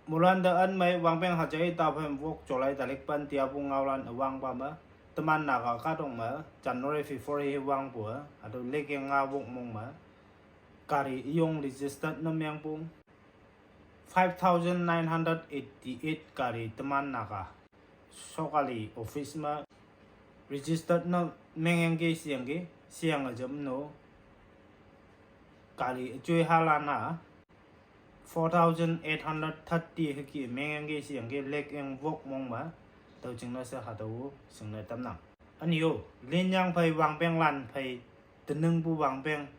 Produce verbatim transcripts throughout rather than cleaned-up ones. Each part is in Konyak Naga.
Mulan te an mei wangpeng haja i ta phem wok July talik pan tia bu ngaolan awang pa ma. Teman Naga ka dong ma January February wang bu a. Atu lek yang nga wok mong ma. Kari iyong registered na meng pung. Five thousand nine hundred eighty-eight kari teman Naga. Sokali office ma registered na meng yang ke siang ke. Siang a jam no. Kari chui halana. Four thousand eight hundred thirty hiki meng yang ke siang ke lek yang wok mong ma. Tau ching na sa ha tau sing na tam nang. Anio, lin yang phai wangpeng lan phai teneng bu wangpeng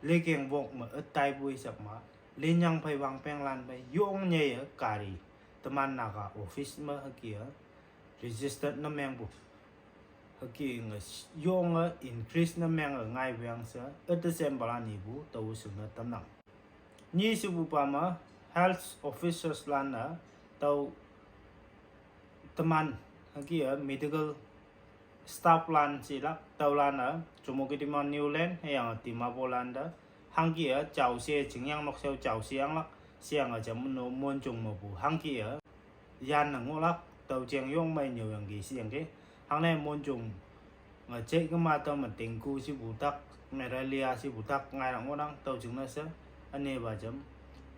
lek yang wok ma etai bu isak ma. Lin yang phai wangpeng lan phai yong nye ya kari. Teman Naga office ma hiki ya. Registered na meng bu. Hiki nga yong a increase na meng a ngai weng sa. At the same bala ni bu tau sing na tam nang. Ni si bu pa ma health officers lan a tau teman hiki ya medical staff lan si lak tau lan a Chumoukedima New Land he yang Dimapur lan da hangki ya chau se ching yang nok seu chau se yang lak siang a jam no mon chung ma bu hangki ya yan na ngolak tau cheng yong mai nyo yang ki siang ke. Hang ne mon chung nga che ke ma tau ma dengue si bu tak, malaria si bu tak ngai rang ngonang tau ching na sa. Ane ba jam.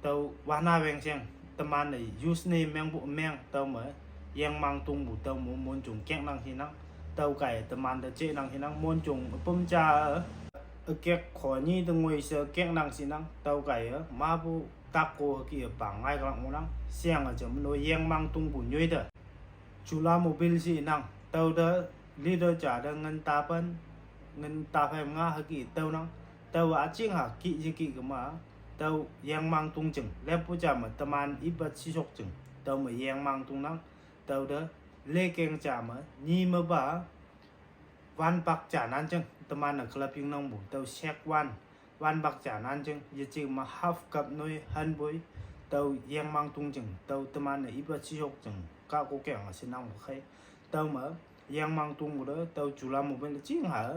Tau wana weng siang teman ne use ne meng bu meng tau ma yang mang tung bu tau mu mon chung kek nang hinang. Tau kai teman da che nang hinang mon chung pum cha a kek kho ni te ngoi sa kek nang si nang tau kai a ma bu tak ko ki a bang ngai klang mo nang siang a jam no yang mang tung bu nyoi da. Chula mobil si nang tau da leader cha da ngan ta pan ngan ta phai nga ha ki tau nang tau a ching ha ki ji ki ma tau yang mang tung ching lep pu cha ma teman i bat si sok ching tau ma yang mang tung nang tau da le keng cha ma ni ma ba wan bak cha nan ching teman a club ying nang bu tau sek wan wan bak cha nan ching ye ching ma half cup noi han boi tau yang mang tung ching tau teman a iba chi hok ching ka ko keng a si nang bu khai tau ma yang mang tung bu da tau chula mobil ching ha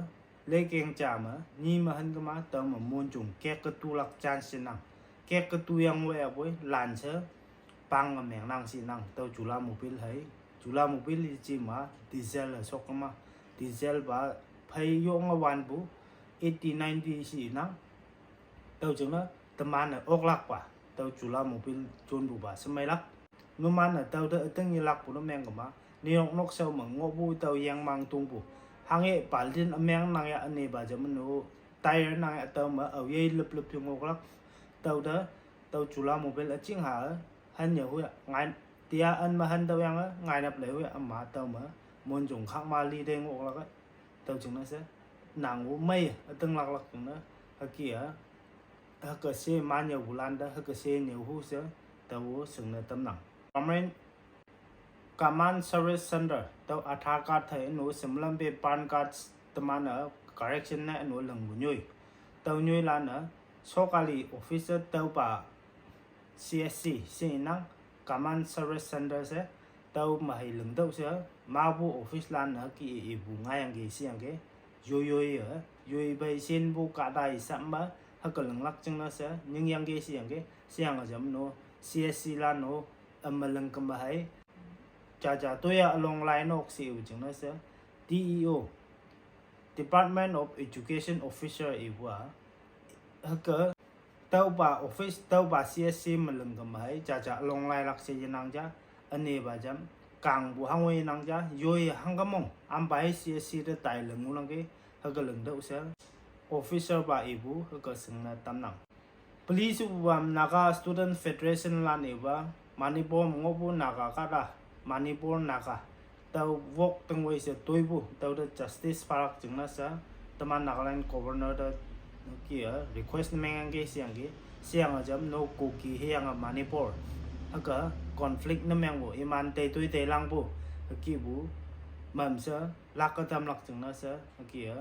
le keng cha ma ni ma han ka ma tau ma mon chung kek ka tu lak chan si nang kek ka tu yang we a boi lan sa pang a meng nang si nang tau chula mobil hai chula mobil i chi ma diesel a sok ka ma diesel ba phai yong a wan bu eighty ninety si nang tau ching na teman a ok lak pa tau chula mobil chun bu ba sa mai lak numan a tau da ateng i lak bu na meng ka ma ni ok nok sau ma ngo bu tau yang mang tung bu hang e pal din a meng nang ya ane ba jam no tire nang ya tau ma au ye lep lep yung ok lak tau da tau chula mobil a ching ha han ya hu ya ngai tia an ma han tau yang a ngai nap le hu ya ama tau ma mon chung khak ma li deng ok lak a tau ching na sa nang u mai a teng lak lak ching na ha ki a ha ka se ma nyau bu lan da ha ka se nyau hu sa tau u sing na tam nang. Amren Common Service Center tau Aadhaar card thai anu semlam pe pan card teman a correction na anu leng bu nyoi tau nyoi lan a sokali officer tau pa C S C si nang Common Service Center se tau ma hai leng tau se ma bu office lan a ki e bu ngai yang ke si yang ke yoi yoi a yoi bai sin bu ka dai sam ba ha ka leng lak ching na se ning yang ke si yang ke si yang a jam no C S C lan no a ma leng ka ma hai cha cha to ya along lai nok si u ching na se D E O Department of Education Officer i bu a ha ka tau pa office tau pa C S C ma leng ka ma hai cha cha along lai lak se ye nang cha ane ba jam kang bu hang we nang cha yoi hang ka mong am pa hai C S C da tai leng u nang ke ha ka leng dau se officer pa i bu ha ka sing na tam nang. Pli su bu bam Naga Student Federation lan i ba Manipur ma ngo bu Naga ka da Manipur Naga tau wok teng wei se toi bu tau da justice parak ching na sa teman Nagaland governor da ki a request meng yang ke siang ke siang a jam no Kuki he yang a Manipur ha ka conflict na meng bu iman te toi te lang bu ha ki bu mam sa lak ka tam lak ching na sa ha ki a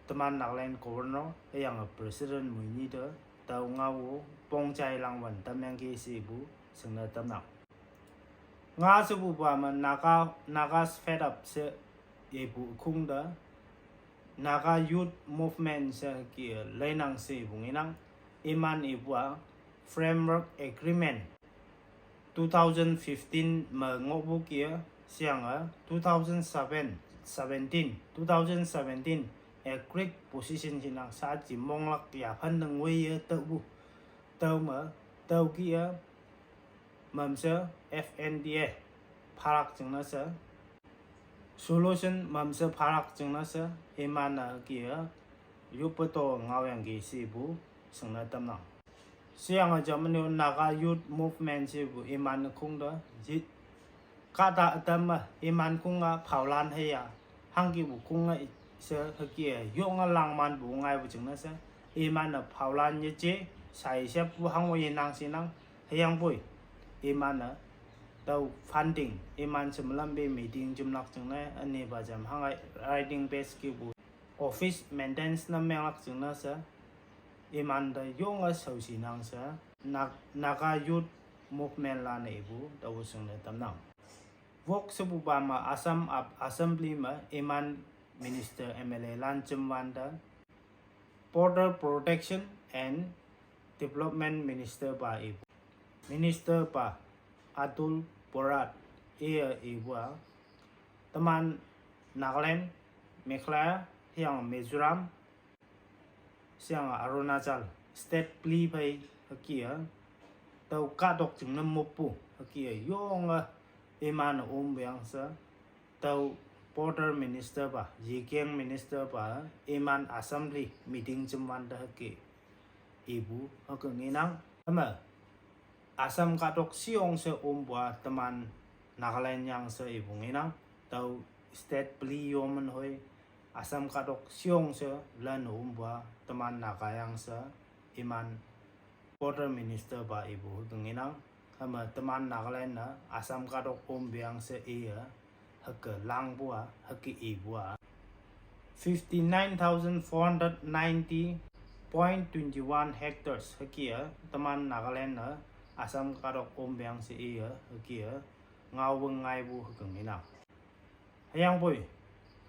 teman Nagaland governor he yang a president mui ni da tau nga u pong chai lang wan tam yang ke si bu sing na tam nang. Nga su bu ba ma Naga Nagas fed up se ye bu khung da Naga Youth Movement se ki lai nang se bu ngi nang iman i bu a framework agreement Two thousand fifteen me ngohpu ki-e, sheyange two thousand seven, seventeen, two thousand seventeen, a great position shinang, sha ji monglak yaphan tangwei ye tüopu. Tüome, tüo ki-e, mamshe F N D A phalak jingne she, solution mamshe phalak jingne she, iman-e ki-e, yoppe to ngaoyangki shepu, shingne tamnang. Sheyange jam ünyu Naga Youth Movement shepu iman khongte, ji, kahta ütam me, iman khong-a phaolan heiya, hangkipu khong-a she hüke-e, yonge langmanpu ngaipu jingne she, iman-e phaolan yeje, sai sheppu hango yenang shinang, hüyangpoi, iman-e, tüo funding, iman shemlam pe meeting jimlak jingne, ünepa jam hangai writing base kipu office maintenance ne menglak jingne she, imante yonge shaoshinang she, Na-, Naga Youth Movement lan-e ipu, tao shingne tamnang. Wok shepupa me Assam Assembly me iman Minister M L A lan jemwante, Border Protection and Development Minister pa ipu, Minister pa Atul Borah iye ipu-a, teman Nagaland, Meghalaya, hüyange Mizoram, sheyange Arunachal state peli phei hüke-e, tüo kahtok jingne moppu hüke-e, yonge iman-e omyang she, tüo Border Minister pa, yekeng Minister pa, iman Assembly meeting jimwante hüke ipu hüke ngenang. Üme, Assam kahtok sheyong she ompu-a teman Nagaland yang she ipu ngenang, tüo state peli yomen hoi, Assam kahtok sheyong she lan ompu-a teman Naga yang she, iman Border Minister pa ipu hüke ngenang, hüme teman Nagaland-e Assam kahtok omyang she iye, hüke langpu-a, hüke ipu-a, fifty-nine thousand four hundred ninety point twenty-one hectares hüke-e, teman Nagaland-e Assam kahtok omyang she iye hüke-e, ngaowe ngaipu hüke ngenang. Hüyangpoi,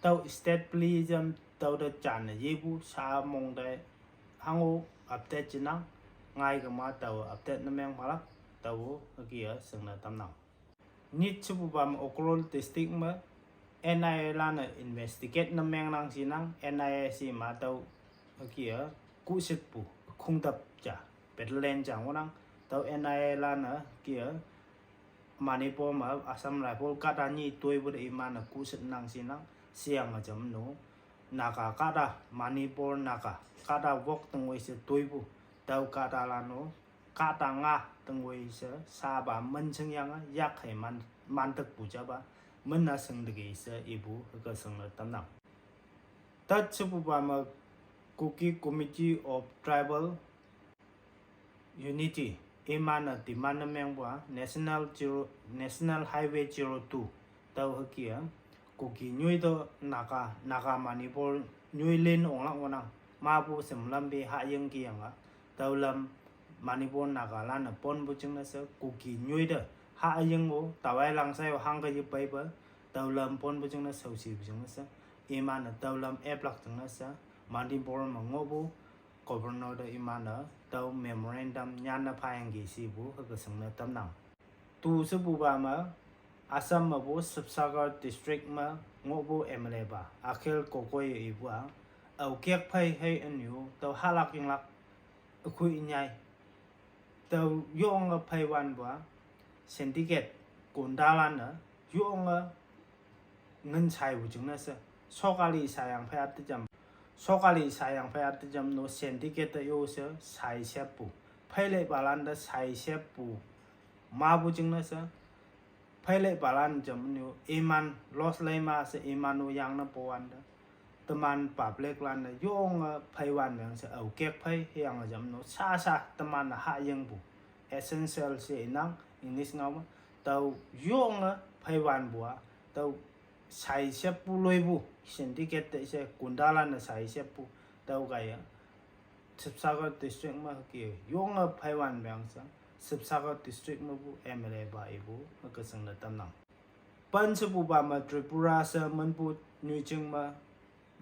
tüo state peli jam tüo te janne yepu sha mong te hango update jinang, ngai kema tao update ne meng phalak, tao hüke-e shingne tamnang. Nyit shepupa me Ukhrul district me N I A lan-e investigate ne mengnang shinang, N I A she ma tüo hüke-e, kuhshitpu, khongtap ja, battalion ja ngohnang, tüo N I A lan-e hüke-e, Manipur me Assam Rifle kahta nyi toipu te iman-e kuhshitnang shinang, sheyange jam ünyu, Naga kahta, Manipur Naga kahta wok tengwei she toipu, tüo kahtalan-o, kahta nga tengwei she shapa min shingyange, yak hei man, mantekpu japa, min-a shingteki she ipu hüke shingne tamnang. Tat shepupa me Kuki Committee of Tribal Unity, iman-e demand ne mengpu-a National Zero, National Highway zero two, tüo hüke-e, Kuki nyoi te Naga, Naga Manipur nyoi lin onglak ngohnang, mapu shemlam pe hahying kiyange, tüo lam Manipur Nagalan-e ponpu jingne she Kuki nyoi te hahying-o, tawai langshai-o hangke yepeipe, tüo lam ponpu jingne shaoshipu jingne she, iman-e tüo lam eplak jingne she, Manipur me ngohpu Governor te iman-e tüo memorandum nyanne phayangki shepu hüke shingne tamnang. Tu shepupa me, Assam mepu Sibsagar district me ngohpu M L A pa Akhil Gogoi ipu-a, aokek phei hei ünyu tüo hahlak yinglak, ükhui nyai, tüo yonge pheiwanpu-a, syndicate, gundalan-e, yonge ngin shaipu jingne she, sokali shayang phei ate jam, sokali shayang phei ate jam no syndicate te yo she, sai sheppu, pheileipalan te sai sheppu, mapu jingne she, pheileipalan jam ünyu, iman loss lei ma she iman-o yangne powante, teman public lan-e yonge pheiwan meng she aokek phei, hüyange jam no sasha teman-e hahyingpu, essential she inang English ngao me, tüo yonge pheiwanpu-a, tüo sai sheppu loipu, syndicate te she gundalan-e sai sheppu, tüo kaiye, Sibsagar district me hüke yonge pheiwan meng she, Sibsagar district mepu M L A pa ipu hüke shingne tamnang. Pen shepupa me Tripura she minpu nyoijing me,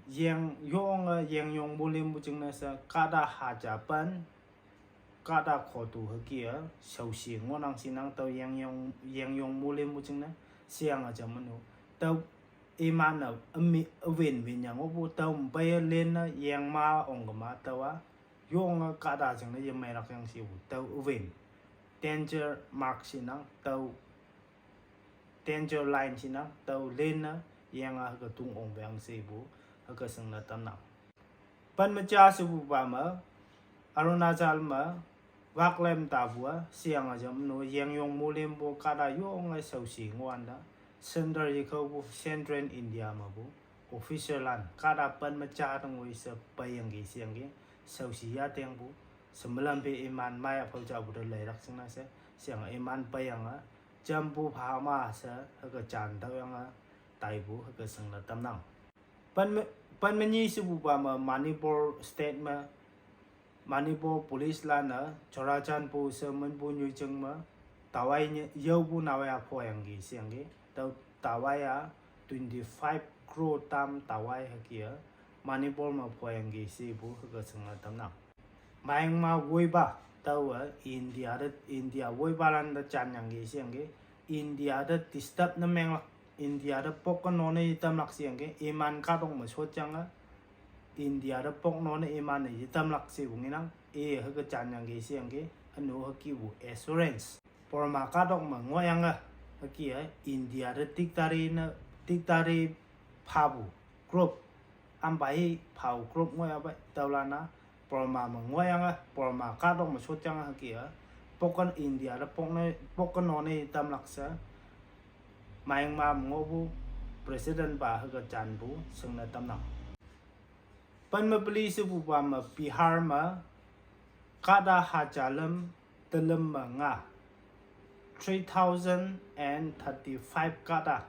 yeng yonge yengyongpu limpu jingne she kahta haja pen, kahta khotu hüke a shaoshi ngohnang shinang tüo Yangyong, Yangyong mulim pu jingne, sheyange jamno. Tüo iman-e ümi, üwin win yang ngohpu tüo peiye lenne yengma ongkema tüowa, yonge kahta jingne yemeilak yang shepu tüo üwin. Danger mark shinang tüo, danger line shinang tüo lenne yenge hüke tung ongpeng shepu hüke shingne tamnang. Pen me ja shepupa me, Arunachal me, waklem tapu a, sheyange jamno, Yangyong mulim pu kahta yonge shaoshi ngohwante, center yekhaopu Central India mepu officer lan kahta pen me ja tengoi she peiyangki sheyangki, shaoshi yatengpu, shemelam phe iman maya phao japu te leilak jingne she, sheyange iman peiyange, jampu phama she, hüke jan tüoyange, taipu hüke shingne tamnang. Pen me, pen me nyi shepupa me Manipur state me, Manipur police lan-e Churachandpur she minpu nyoijing me, tawai nye, yaopu nawai a phoyangki sheyangki, tüo tawai a twenty-five crore tam tawai hüke a, Manipur me phoyangki shepu hüke shingne tamnang. Myanmar woipa, taowe India te, India woipalan te janyangki sheyangki, India te disturb ne menglak, India te pok no ne yetamlak sheyangki, iman kahtok me shotyange, India te pok no ne iman-e yetamlak shepu ngenang, i hüke janyangki sheyangki, ünu hükepu assurance. Burma kahtok me ngohyange, hüke a, India te dictator ne, dictator phapu group, ampa i phao group ngohyapei tüolan-a, Burma me ngohyange, Burma kahtok me shotyange hüke a, pok ken India te pok ne, pok ken no ne tamlak she, Myanmar me ngohpu president pa hüke janpu shingne tamnang. Pen me peli shepupa me Bihar me, kahta haja lüm, telüm me nga, three thousand and thirty-five kahta,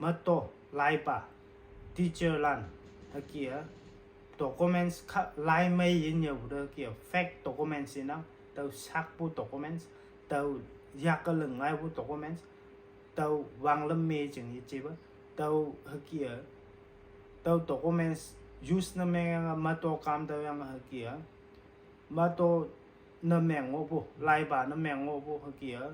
meto, laipa, teacher lan, hüke a, documents kha lai mei yinyepu te hüke a, fake documents inang, tüo sakpu documents, tüo yakeleng ngaipu documents, tüo wanglüm me jing yejepa, tüo hüke a, tüo documents use ne mengyange meto kam tüoyange hüke a, meto ne meng ngohpu, laipa ne meng ngohpu hüke a,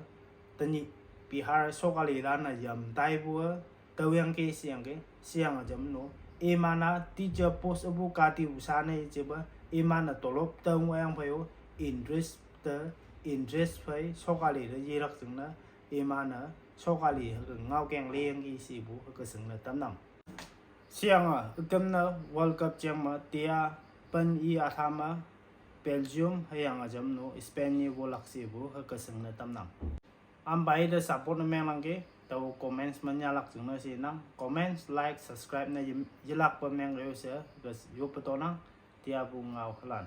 tenyih Bihar sokali lan-e yam taipu a, tüoyangki sheyangki, sheyange jamno, iman-a teacher post apu katipu sha ne yejepa, iman-e tolop tüo ngohyang phei-o, interest te, interest phei sokali te yelak jingne, iman-e sokali hüke ngaokeng leyangki shepu hüke shingne tamnang. Sheyange üküm ne World Cup jeng me tia pen i atha me Belgium hüyange jamno Spain nyi wolak shepu hüke shingne tamnang. Ampa i te support ne menglangki, tao comments me nyalak jingne shenang, comments, like, subscribe ne ye, yelakpe meng yo she, hüke yoppe tonang, tiapu ngao hülan.